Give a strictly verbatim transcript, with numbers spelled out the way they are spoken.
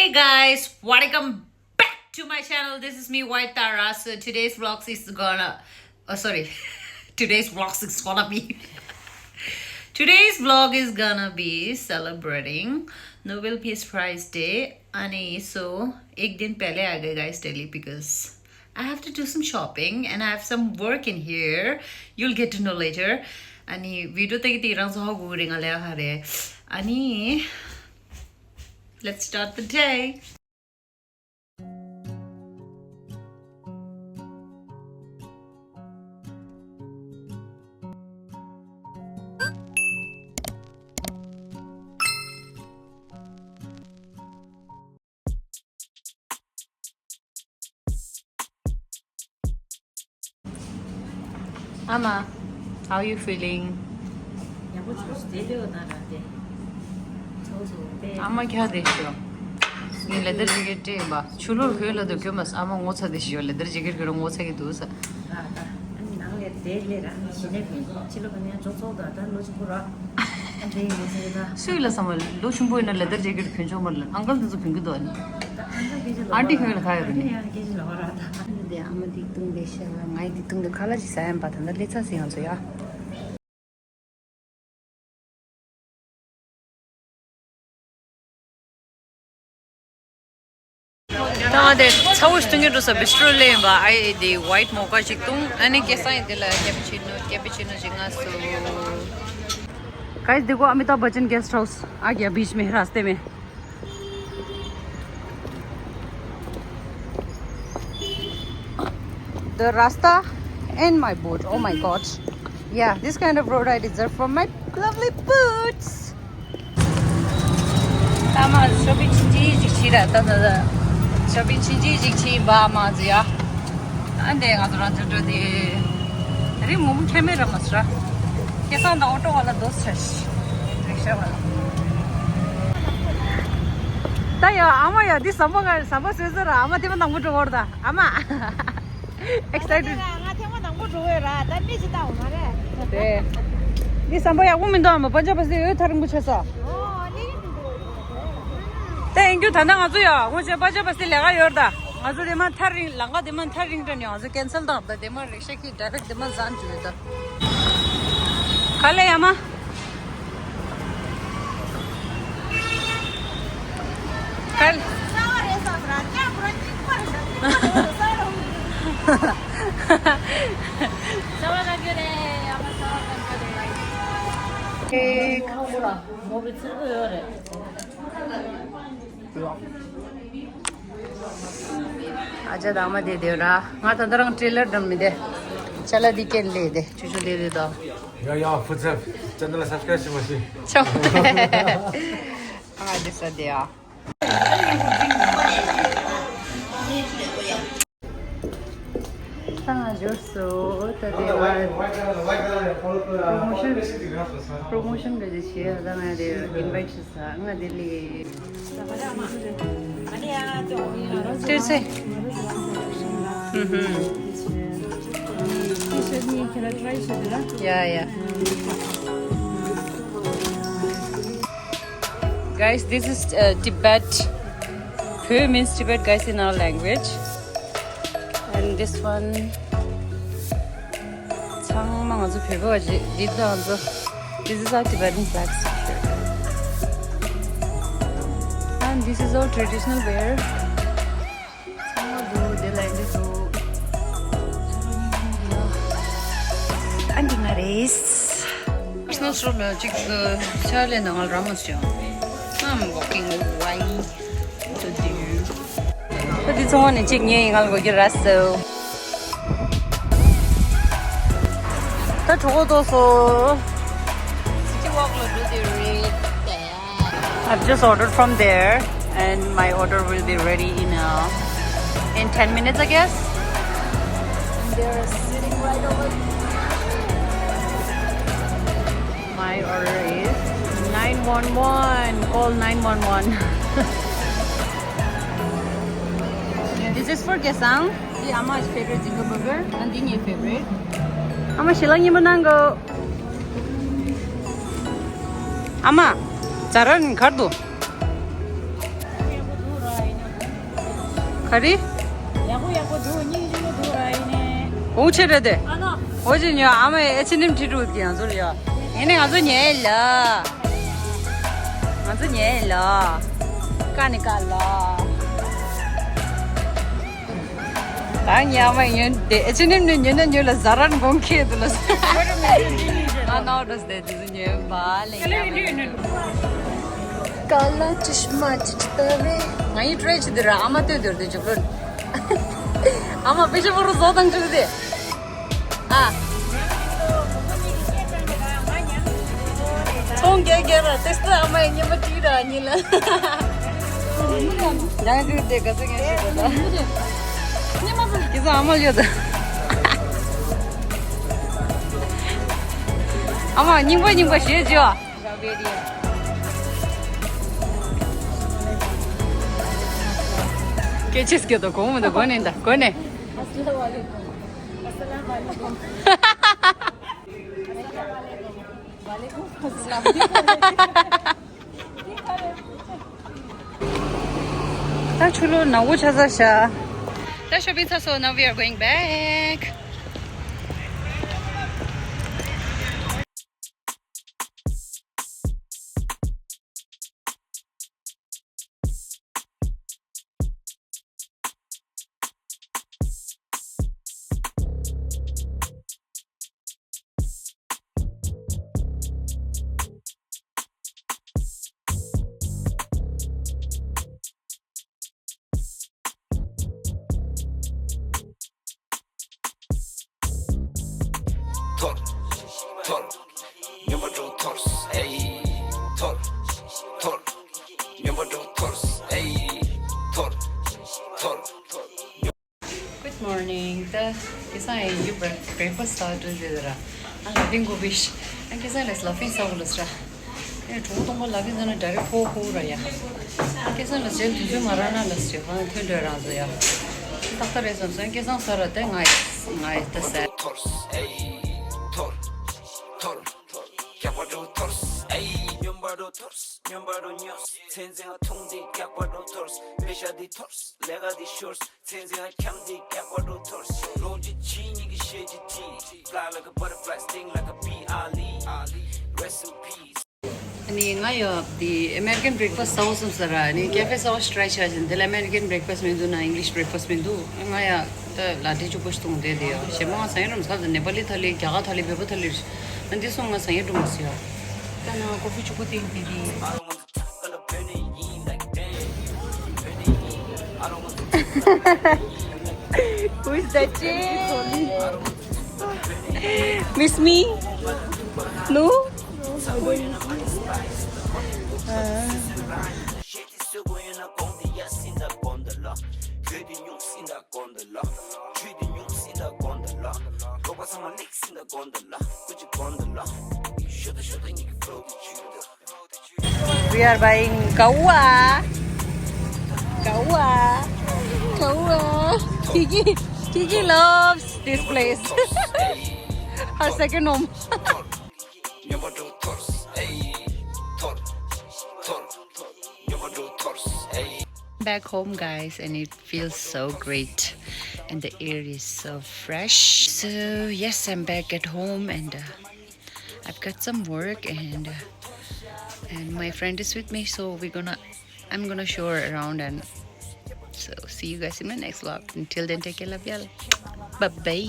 Hey guys, welcome back to my channel. This is me, White Tara. So today's vlogs is gonna, oh sorry, today's vlogs is gonna be, today's vlog is gonna be celebrating Nobel Peace Prize Day. अनि so एक दिन पहले आ गए guys Delhi because I have to do some shopping and I have some work in here. You'll get to know later. अनि भिडियो त यति रङ सह गुरेङ ल्याएर अनि let's start the day. Ama, how you feeling? ཡག་པོ་བྱུང་། དེ་ལོས་ན་ར་དེ། ཚོགས་སུ་དེ། ཨ་མ་ཁྱ་དེ་ཤོ། ངས་ལེ་དར་ཇེ་ཀེཊ་སྤྲད་ཡིན་པ། ཆུ་ལོར་ཁོས་ལ་དུ་གྱོན་མ་ཨ་མ་ངོ་ཚ་དེ་ཤོ། ལེ་དར་ཇེ་ཀེཊ་ཁོས་ངོ་ཚ་གི་འདུག་ས། ཨ་ནི་ནང་ལས་དེ་ལས་ར་ནི་ཞི་ནས་ཕན་ཕྱི་ལོ་ག་ནས་ཇོ་ཚོགས་དང་ད་ལོ་ཆུང་ཀུ་ར། ཨ་དེ་ཡིན་ཟེར་ད། སུས་ལ་བསམ་པ་ལོ་ཆུང་པོ་ཡིན་ན་ལེ་དར་ཇེ་ཀེཊ་གྱོན་ཆོག་མ་ལ་ཨང་ཀལ་དེ་ཚོ་གྱོན་གི་འདུག་ཨ་ནི། ཨང་ཀལ་སྐད་ཆ་ལ། ཨན་ཊི་ཁོས་ལ་ཁ་ཡོད་རེད་ནི། ཨན་ཊི་ཡང་སྐད་ཆ་ལ་བ་ར་ད། ཨ་ནི་དེ་ཨ་མ་དེ་བཏུང་བས་ཤ་ང་ཡི་དེ་བཏུང་དུ་ཁ་ལ་ཅིག་ཟ་ཡན་པ་ད་ད་ལེ་ཚ་ཟིན་ཡང་ཚོ་ཡ། ད་ང་དེ་ཚ་བོ་ཞིག་བཏུང་གི་འགྲོ་ས་བི་སི་ཊོ་ལེ་ཡིན་པ། ཨ་ཡེ་དེ་ཝའིཊ་མོ་ཀ་ཞིག་བཏུང་། ཨ་ནི་སྐལ་བཟང་ཡིན་དེ་ལ་ཀེ་པི་ཆི་ནོ་ཀེ་པི་ཆི་ནོ་ཞིག་ང་སུ། गाइस देखो अमिताभ बच्चन गेस्ट हाउस आ गया बीच में रास्ते में। The rasta and my boot. Oh my god. Yeah, this kind of road I deserve from my lovely boots. ད་མ་ཤོ་པིང་ཆུང་ཆུང་ཅིག་བྱས་ར་ད་ད་ད། ཤོ་པིང་ཆུང་ཆུང་ཅིག་བྱས་ཡིན་པ་མ་ཟེར་ཡ། ཨ་འདས་ང་ཚོ་རང་ཚོ་འགྲོ་དེ། རི་མོ་མོ་ཁྱད་མེད་ར་མ་ཟེར་ར། སྐལ་བཟང་དང་ཨོ་ཊོ་ཝ་ལ་དོ་ཟེར་ཤི། རིག་ཤ་བ་ལ། ད་ཡ་ཨ་མ་ཡ་འདི་ཟམ་པ་ག་ཟམ་པ་བཟོས་ཟེར་ར། ཨ་མ་དེ་མ་དང་པོ་འགྲོ་བར་ད་ཨ་མ། Excited. ང་ཐེངས་མ་དང་པོ་འགྲོ་བས་ར་ད་གནས་ཅི་ལྟ་འོང་མ་རེད། དེ། འདི་ཟམ་པ་ཡག་པོ་མི་འདུག་ཨ་མ། པན་ཇབ་པ་སི་ཡོད་ཐག་རིང་པོ་ཆགས་སོ། ཨོ་གནས་རིང་མི་འདུག་དེ་ཡིན་རྒྱུ་ད་ལྟ་ང་ཚོ་ཡ་སྔོན་ཆད་པན་ཇབ་པ་སི་ལས་ཀ་ཡོད་ར་ད། ང་ཚོ་དེ་མ་ཐག་རིང་ལམ་ཁ་དེ་མ་ཐག་རིང་དྲན་ནས་ང་ཚོ་ཀེན་སལ་བཏང་ད། དེ་མ་རིག་ཤ་ཁྱི་ཌའི་རེག་དེ་མ་ཟན་བཅུག་ཡོད་ད། ག་ལེ་ཡ་མ། གལ། ཨེ་ཁ་མོ་ར་མོ་བི་ཚིར་གི་ཡོད་རེད། ཨ་ཅག་དང་མ་དེ་དེ་ར། ང་ད་ད་རང་ཊེ་ལར་འགྲམ་མི་དེ། ཅ་ལ་དེ་ཀེན་ལེ་དེ་ཆུ་ཆུ་དེ་དེ་དོ། ཡ་ཡ་ཧྥུ་ཙེབ་ཅེ་ནལ་ལ་སབ་སི་ཀ་རའིབ་བྱེད་མ་ཤེས། ཆོག་ཨ་དེ་ས་དེ་ཨ། ད་ང་འབྱོར་སོང་། ད་དེ་ང་པྲོ་མོ་ཤོན་པྲོ་མོ་ཤོན་ག་ཅི་བྱེད། ད་ང་དེ་ཨིན་ཝའིཊ་བྱེད་ས། ང་དེ་ལི། སྟེར་ཚེ། ཧུམ་ཧུམ། ཡ་ཡ། Guys, this is uh, Tibet. Pho means Tibet, guys, in our language. And this one, ཚང་མ་ང་ཚོ་བོད་པ་ཅིག་འདི་དང་ཚོ། This is our Tibetan flag. And this is all traditional wear. ཚང་མ་འདུག་དེ་ལ་འདི་འདུག་ཨ་འདི་ང་རེད། Personal store ལ་གཅིག་ཤར་ལས་ནང་ལ་ར་མ་སོང་། I'm walking away to do. ད་འདི་ཚང་མ་ནས་གཅིག་ཉོས་ཡིན། ང་ལ་དགོས་ཀྱི་ར་སོ། ད་གྲོགས་པོ་ཏོ་སོ། City Walk ལ་འགྲོ་དེ་རེད། I've just ordered from there, and my order will be ready in uh, in ten minutes, I guess. And they're sitting right over there. My order is nine one one. Call nine one one. This is for Kesang. This is Ama's favorite, Jingo Burger, and this is your favorite. Ama, Shilang Yimanango. ཨ་མ། ཛ་ར་ནི་གར་འདུག་ག་རེ། ཡག་པོ་ཡག་པོ་འདུག་སྙིང་རྗེ་མོ་འདུག་ར་ཡིན་ནས། གོང་ཆེ་རེད་དེ། ཨ་ནོ། འོ་ཅི་ཉོ་ཨ་མ་ཨེ་ཆི་ནིམ་ཁྲིད་འགྲོ་གི་ང་ཚོ་ལ་ཡ། ཡིན་ནས་ང་ཚོ་ཉལ་ལ། ང་ཚོ་ཉལ་ལ། ཀ་ནི་ཀ་ལ། ད་ཉལ་མ་ཡོན་དེ་ཨེ་ཆི་ནིམ་ནས་ཉོས་ན་ཉོས་ལ་ཟ་རན་གོང་ཁེ་དུ་ལ། ཨ་ནོ་ཌོ་སི་དེ་དུ་ཉོས་པ་ལེ། ཀ་ལ་ཅི་ཤི་མ་ཅི་ཅི་ཏ་བེ། ང་ཡི་ཊི་རའེ་ཅི་དུ་ར་ཨ་མ་ཏོས་དུར་དུ་ཅུག་ལོན། ཨ་མ་པེ་ཤ་བོ་རུ་བཟོ་དང་ཅུག་དེ། ཨ། ཚོང་རྒྱག་རྒྱག་ར་ཏེ་སྟ་ཨ་མ་ཡི་ཉི་མ་ཅིག་ར་ཉི་ལ། ཡང་རུས་དེ་ག་ཚོད་ངན་ཤེས་དོ་ད། ཉི་མ་ཚོ་ཁྱེད་ཚོ་ཨ་མ་ཡོད་ད། ཨ་མ་རྙིང་པ་རྙིང་པ་ཞེས་བརྗོད། སྐད་ཆ་སྐད་དོ་གོང་མོ་དང་གོ་ནས་ད་གོ་ནས། ད་ཆུ་ལོ་ནག་པོ་ཆགས་ས་ཤག་ད་ཤོ་པིང་ཚར་སོང་། Now we are going back. ཐོར། ཐོར། ཉམས་པ་འགྲོ་ཐོར། ཨེ། ཐོར། ཐོར། ཉམས་པ་འགྲོ་ཐོར། ཨེ། ཐོར། ཐོར། Good morning. ད་ཁ་སང་ཡིན་རྒྱུ་བྷེ་རེག་ཕ་སི་ཊི་ཟ་འགྲོ་ཟེར་ར། ཨ་ལ་ཕིང་གོ་བིཤ། ཨ་ཁ་སང་ལས་ལ་ཕིང་ཟ་བོ་ལོས་ར། ཨེ་གྲོགས་པོ་སྟོང་པ་ལ་ཕིང་ཟ་ན་ཌའི་རེག་ཕོ་ཁོ་ར་ཡ། ཨ་ཁ་སང་ལ་ཟེར་དུས་ཚོད་མ་རག་ན་ལ་ཟེར་ཧང་ཐོན་འདྲ་རང་ཟེར་ཡ། ཏག་ཏག་རེད་བསམ་སོང་ཁ་སང་ཟ་ར་དེ་ང་ཡི་ང་ཡི་ད་ཟ། ཐོར་སི་ཨེ། ཐོར། ཐོར། རྒྱག་པ་འགྲོ་ཐོར་སི་ཨེ། ཉམས་པ་འགྲོ་ཐོར་སི་ཉམས་པ་འགྲོ་ཉོས། ཚན་ཚན་ང་ཐུང་དེ་རྒྱག་པ་འགྲོ་ཐོར་སི་པེ་ཤ་དེ་ཐོར་སི་ལས་ཀ་དེ་ཤོར་སི། ཚན་ཚན་ང་འཁྱམ་དེ་རྒྱག་པ་འགྲོ་ཐོར་སི། རོ་ཇི་ཆི་ཉིད་ཀྱི་ཤེད་ཀྱི་ཏི། Fly like a butterfly, sting like a bee, Ali. Rest in peace. ཨ་ནི་ང་ཡ་དེ་ཨ་མེ་རི་ཀན་བྷེ་རེག་ཕ་སི་ཊི་ཟ་བོ་བསམ་ས་ར། ཨ་ནི་ཀེ་ཕེ་ཟ་བོ་ཊི་རའི་བྱས་ཤིང་དེ་ལ་ཨ་མེ་རི་ཀན་བྷེ་རེག་ཕ་སི་ཊི་མི་འདུག་ན་ཨིང་ལིཤ་བྷེ་རེག་ཕ་སི་ཊི་མི་འདུག་ང་ཡ་ད་ལ་ཏི་ཅུ་པོ་ཤི་ཏུང་དེ་དེ་ཡ་ཞེ་མོ་ང་ས་ཡིན་རུང་ས་ནེ་པ་ལི་ཐ་ལི་རྒྱ་གར་ཐ་ལི་བོད་པ་ཐ་ལི་ཨ་འདི་གསུམ་ང་ས་ཡིན་རུང་མ་ཟེར་ཡ། ད་ན་ཀོ་ཕི་ཅུ་པོ་ཏིང་དེ་དེ། Who is that chick? Miss me? No? We are buying kawa. Kawa. Kawa. Kiki. Kiki loves this place. Her second home. Back home, guys, and it feels so great, and the air is so fresh. So yes, I'm back at home, and uh, I've got some work, and uh, and my friend is with me, so we're gonna I'm gonna show her around, and so see you guys in my next vlog. Until then, take care, love y'all. Bye bye.